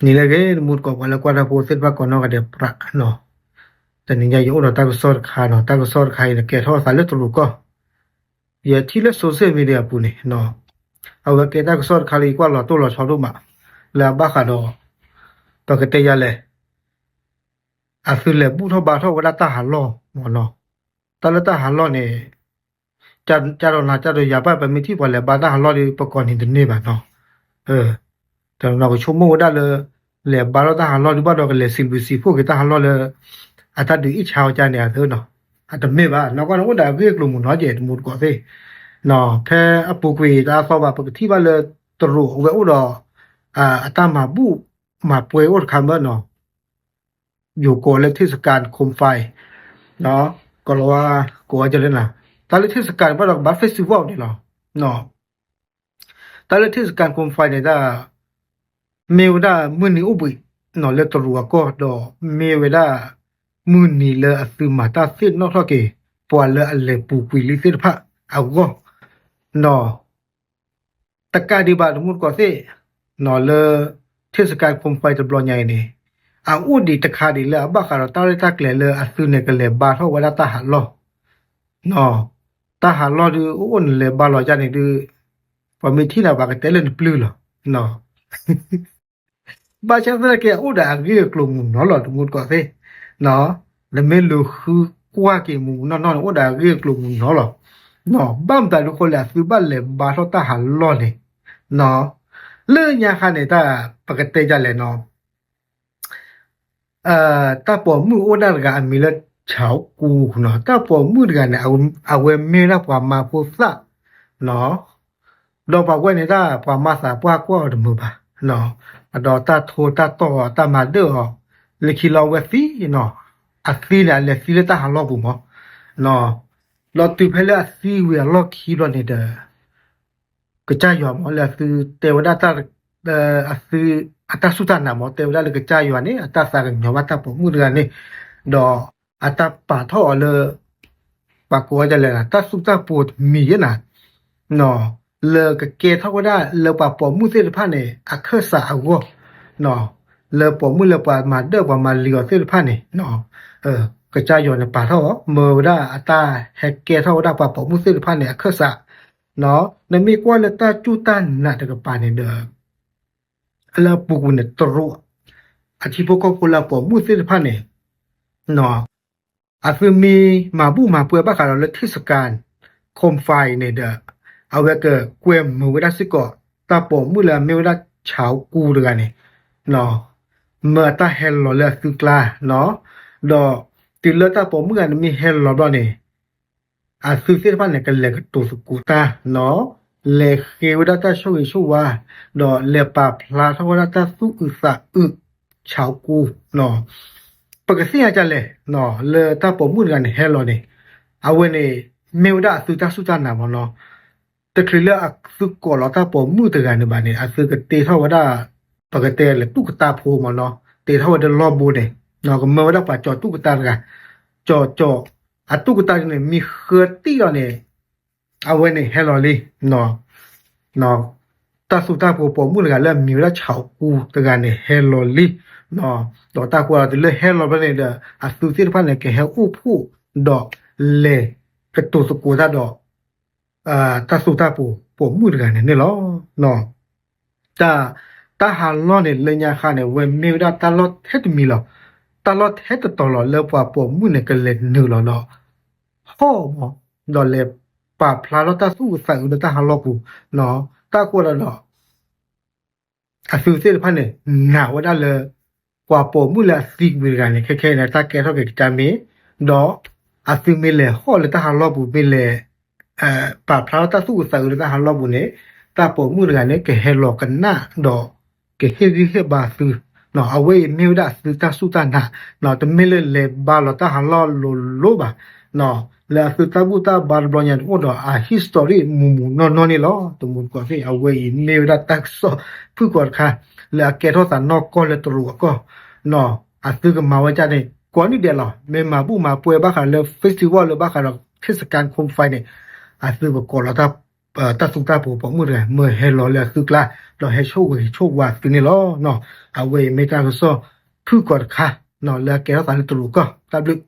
နံၤလၢအဂ့ၤ တမူတကိး ပှၤလၢကွၢ်တၢ်ဖိသ့ၣ်တဖၣ်ကိးနီၢ်ဂၤဒဲး ပြးနီၤ, တနံၤညါယအိၣ်ဒီးတၢ်ကစီၣ်တခါနီၤ, တၢ်ကစီၣ်တခါအံၤန့ၣ် ကဲထီၣ်အသးလၢတရူးကီၢ်, ယထံၣ်လၢ social media အပူၤန့ၣ်, အဝဲကဲတၢ်ကစီၣ်တခါလၢယကွၢ်လီၤတိၢ်လီၤဆီဒိၣ်မး, လၢအဘၣ်ဃးဒီး ပကတဲယၤလဲၣ် အသုလဲၤဘူၣ်ထီၣ်ဘါထီၣ်ဝဲဒၣ်တၢ်ဟးလီၢ်မ့ၢ်နီၤ, တၢ်လၢတၢ်ဟးလီၢ်န့ၣ် ကၢ်ဒီးနၤကၢ်ဒီးယၤဘၣ် ပမ့ၢ်ထံၣ်ပှၤလဲၤဘါတၢ်ဟးလီၢ်ဒီး ပကိးန့ၣ်တန့ၢ်ဘၣ်နီၤ, တနီၤကဆိကမိၣ်ဝဲဒၣ်လၢ လဲၤဘါထီၣ်တၢ်ဟးလီၢ်ဒုးဘၣ်ဒီး ကလဲၤစံးဘျုးစံးဖှိၣ်က့ၤတၢ်ဟးလီၢ်လၢ အတၢ်ဒုးအ့ၣ်ဆါအီၤကန့ၣ်အသိးနီၤ, အတမ့ၢ်ဘၣ်, နီၢ်ကီၢ်န့ၣ်အိၣ်ဒီးအဂ့ၢ်အကျိၤမုၢ်နီၤကဲ တမူတကိးသ့ၣ်, ဖဲအပူၤကွံာ်တအါသီဘၣ် ပကထံၣ်ဘၣ်လၢ တရူးအဝဲအိၣ်ဒီး အတၢ်မၤဘူၣ်မၤပှဲၤအိၣ်တခါမ့ၢ်နီၤ ယိၤကိးလၢ ထ့းစကၣ် ခီၣ်ဖဲး ကလီၤဝါ ကိးဝဲကလဲၣ်နၤ, တၢ်လၢ ထ့းစကၣ် ဘၣ်ဒီးကဘၣ် festival န့ၣ်လီၤ. တၢ်လၢ ထ့းစကၣ် ခီၣ်ဖဲး န့ၣ်ဒၣ် မ့ၢ်ဝဲဒၣ်မုၢ်နံၤအိၣ်ဘှံး လၢတရူးအကီၢ်ဒီး မ့ၢ်ဝဲဒၣ် မုၢ်နံၤလၢအသုမၤတၢ်သ့ၣ်နီၣ်ထီၣ်က့ၤ ပှၤလၢအလဲၤပူၤကွံာ်လံသ့ၣ်တဖၣ်အဂီၢ် နီၤ တကးဒံးဘၣ် တမူတကိးသ့ၣ်, လၢ ထ့းစကၣ် ခီၣ်ဖဲး တဘျီညါအံၤန့ၣ် အအိၣ်ဒံးတခါဒံးလၢအဘၣ်ဃးဒီးတၢ်ရဲၣ်တၢ်ကျဲၤလၢအသုန့ၣ် ကလဲၤဘါထီၣ်ဝဲဒၣ်တၢ်ဟးလီၢ်, တၢ်ဟးလီၢ်ဒုးအိၣ်အိၣ်န့ၣ် လဲၤဘါလီၤကန့ၣ်ဒုး ပှၤမ့ၢ်ထံၣ်နၤ ပှၤကတဲလၢနပျုၢ်လီၤ. ဘၣ်ဆၣ်သနာ်က့ အအိၣ်ဒီးအဂ့ၢ်အကျိၤမုၢ်နီၤလီၤ တမူတကိးသ့ၣ်, နမ့ၢ်လူၤဃုကွၢ်က့ၤမုၢ်မုၢ်နီၢ်နီၢ်န့ၣ် အိၣ်ဒီးအဂ့ၢ်အကျိၤမုၢ်နီၤလီၤ. ဘၣ်မတၤဒုးဃိလဲၣ် အသုဘၣ်လဲၤဘါထီၣ်တၢ်ဟးလီၢ်န့ၣ်, လၢညါခါန့ၣ် တၢ်ပကတဲဒ်လဲၣ်နီၤ တၢ်ပိာ်မုၣ်အိၣ်ဒၣ်တဂၤအမံၤလၢ ဆၣ်ကူနီၤ, တၢ်ပိာ်မုၣ်တဂၤန့ၣ် အဝဲမ့ၢ်ဝဲဒၣ်ပှၤမါဖိသၣ်နီၤ, ဒီးပှၤဝဲန့ၣ်ဒၣ်ပှၤမါသးပှၢ်ကွၢ်အီၤတမုာ်ဘၣ်, ဒီးတၢ်ထိတၢ်တီၢ်အီၤ တၢ်မၤဒၢၣ်အီၤ လၢခံလီၤအဝဲသံနီၤ, အသံန့ၣ် အလဲၤသံလၢတၢ်ဟးလီၢ်ပူၤမး, ဒီးတုၤဖဲလၢအသံဝံၤအလီၢ်ခံဘျီန့ၣ်ဒီး ကစၢ်ယွၤမး လၢအသုတဲဝဲဒၣ် အသု အတၢ်စူၢ်တၢ်နာ်မး တဲဝဲဒၣ်လၢကစၢ်ယွၤန့ၣ် အတၢ်သးကညီၤဘၣ်တၢ်ပိာ်မုၣ်တဂၤန့ၣ်, ဒီးအတၢ်ပာ်ထီၣ်အီၤလၢ ပှၤကိးဝဲဒ်လဲၣ် တၢ်သူၣ်တၢ်ပိာ်တမံၤယဲနၤ, လၢကကဲထီၣ်ဝဲဒၣ်လၢပှၤပိာ်မုၣ်သ့ၣ်တဖၣ်န့ၣ် အခၢၣ်စးအဂီၢ်, လၢပိာ်မုၣ်လၢပှၤမၤဒၢၣ်ပှၤမၤလံၤအီၤသ့ၣ်တဖၣ်န့ၣ် ကစၢ်ယွၤန့ၣ်ပာ်ထီၣ်အီၤ မၢဝဲဒၣ်အတၢ်ဟဲကဲထီၣ်ဝဲဒၣ်ပှၤပိာ်မုၣ်သ့ၣ်တဖၣ်န့ၣ် အခၢၣ်စး, နမ့ၢ်ကွၢ်လၢတၢ်စူၢ်တၢ်နာ်တကပၤန့ၣ်ဒီး လၢအပူၤကွံာ်န့ၣ် တရူး အထံဖိကီၢ်ဖိလၢအပိာ်မုၣ်သ့ၣ်တဖၣ်န့ၣ် အသုမ့ၢ်မၤဘူၣ်မၤပှဲၤဘၣ်ဃးဒီးလၢ ထ့းစကၣ် ခီၣ်ဖဲး န့ၣ်ဒီး အဝဲကကွဲမုာ်ဝဲဒၣ်စ့ၢ်ကီး တၢ်ပိာ်မုၣ်လၢအမ့ၢ်ဝဲဒၣ် ဆၣ်ကူတဂၤန့ၣ် မၢအတၢ်ဟဲလီၤလၢအသုကျါ, ဒီးတုၤလၢတၢ်ပိာ်မုၣ်တဂၤန့ၣ်မ့ၢ်ဟဲလီၤဘျီန့ၣ် အသုသ့ၣ်တဖၣ်န့ၣ် ကလဲၤကတိၤသကိးတၢ်, လဲၤဃ့ဝဲဒၣ်တၢ်ဆိၣ်ဂ့ၤဆိၣ်ဝါ, ဒီးလဲၤပာ်ဖျါထီၣ်ဝဲဒၣ်တၢ်သူၣ်အုးသးအုး ဆၣ်ကူ, ပကသ့ၣ်ညါဒ်လဲၣ်, လၢတၢ်ပိာ်မုၣ်တဂၤန့ၣ်ဟဲလီၤန့ၣ်, အဝဲန့ၣ် မ့ၢ်ဝဲဒၣ်အသုတၢ်စူၢ်တၢ်နာ်မးနီၤ, တချုးလၢအသုကိးလီၤတၢ်ပိာ်မုၣ်တဂၤန့ၣ်ဘၣ်န့ၣ် အသုကတ့ထီၣ်ဝဲဒၣ် ပကတဲလဲၣ် တူၣ်ကတၢ်ဖိမးနီၤ, တ့ထီၣ်ဝဲဒၣ်လီၢ်ဘိန့ၣ်, ကမၢဝဲဒၣ်ပှၤကၠီၤတူၣ်ကတၢ်တဂၤ, ကၠီၤကၠီၤ အတူၣ်ကတၢ်န့ၣ် မ့ၢ်ဃၢတံၢ်လီၤန့ၣ် အဝဲန့ၣ်ဟဲလီၤလံ, တၢ်သူတၢ်ဖိပိာ်မုၣ်တဂၤလၢအမံၤဝဲဒၣ် ဆၣ်ကူတဂၤန့ၣ် ဟဲလီၤလံ, ဒီးတၢ်ကွၢ်လီၤတုၤလၢဟဲလီၤဘျီန့ၣ်ဒီး အသုသ့ၣ်တဖၣ်န့ၣ် ကဟဲအိၣ်ဖှိၣ်ဒီးလဲၤကတိၤသကိးတၢ်ဒီး တၢ်သူတၢ်ဖိပိာ်မုၣ်တဂၤန့ၣ်န့ၣ်လီၤ. တၢ် တၢ်ဟးလီၢ်န့ၣ် လၢညါခါန့ၣ် ဝဲမ့ၢ်ဝဲဒၣ်တၢ်လီၢ်ထဲတမံၤလီၤ. တၢ်လီၢ်ထဲတတီၤလီၤ လၢပှၤပိာ်မုၣ်န့ၣ် ကလဲၤနုာ်လီၤဒီး ဟီၣ်မး ဒီးလဲၤပာ်ဖျါထီၣ်တၢ်သူၣ်အုးသးအုးလၢတၢ်ဟးလီၢ်ပူၤ, တၢ်ကွၢ်လီၤဒီး အသုသ့ၣ်တဖၣ်န့ၣ် နာ်ဝဲဒၣ်လၢ ပှၤပိာ်မုၣ်လၢအသံကွံာ်တဂၤန့ၣ် ခဲခဲအံၤန့ၣ် တၢ်ကဲထီၣ်က့ၤကစၢ်မ့ၢ်, ဒီးအသုမ့ၢ်လဲၤဟီၣ်လၢတၢ်ဟးလီၢ်ပူၤ မ့ၢ်လဲၤ ပာ်ဖျါထီၣ်တၢ်သူၣ်အုးသးအုးလၢတၢ်ဟးလီၢ်ပူၤန့ၣ် တၢ်ပိာ်မုၣ်တဂၤန့ၣ် ကဟဲလီၤကနၣ်ဒီး ကဟ့ၣ်ဂံၢ်ဟ့ၣ်ဘါသု, အဝဲအံၤမ့ၢ်ဝဲဒၣ်အသုတၢ်စူၢ်တၢ်နာ်, တမ့ၢ်လၢလဲၤဘါလီၤတၢ်ဟးလီၢ်လိၤလိၤဘၣ်, လၢအသုတၢ်ဘူၣ်တၢ်ဘါတဘျီညါန့ၣ် အိၣ်ဒီးအ history မုၢ်မုၢ်နီၢ်နီၢ်န့ၣ်လီၤ. တမူတကိးသ့ၣ် အဝဲအံၤမ့ၢ်ဝဲဒၣ်တၢ်ကစီၣ်ဖုၣ်ကိာ်တခါ လၢအကဲထီၣ်သးနီၢ်ကီၢ်လၢတရူးအကီၢ်, အသုကမၤဝဲဒ်န့ၣ် ကိးနံၣ်ဒဲးလီၤ. မ့ၢ်မၤဘူၣ်မၤပှဲၤဘၣ်ဃးလၢ festival လၢဘၣ်ဃးဒီး ထ့းစကၣ် ခီၣ်ဖဲး န့ၣ် အသုကကိးလီၤတၢ် တၢ်သူတၢ်ပှီၤပိာ်မုၣ်တဂၤ မၢဟဲလီၤလၢအသုကျါ ဒီးဟဲဆိၣ်ဂ့ၤဆိၣ်ဝါသုန့ၣ်လီၤ. အဝဲအံၤမ့ၢ်တၢ်ကစီၣ်ဖုၣ်ကိာ်တခါ လၢအကဲထီၣ်သးလၢတရူးကီၢ် တၢ်ဘျုး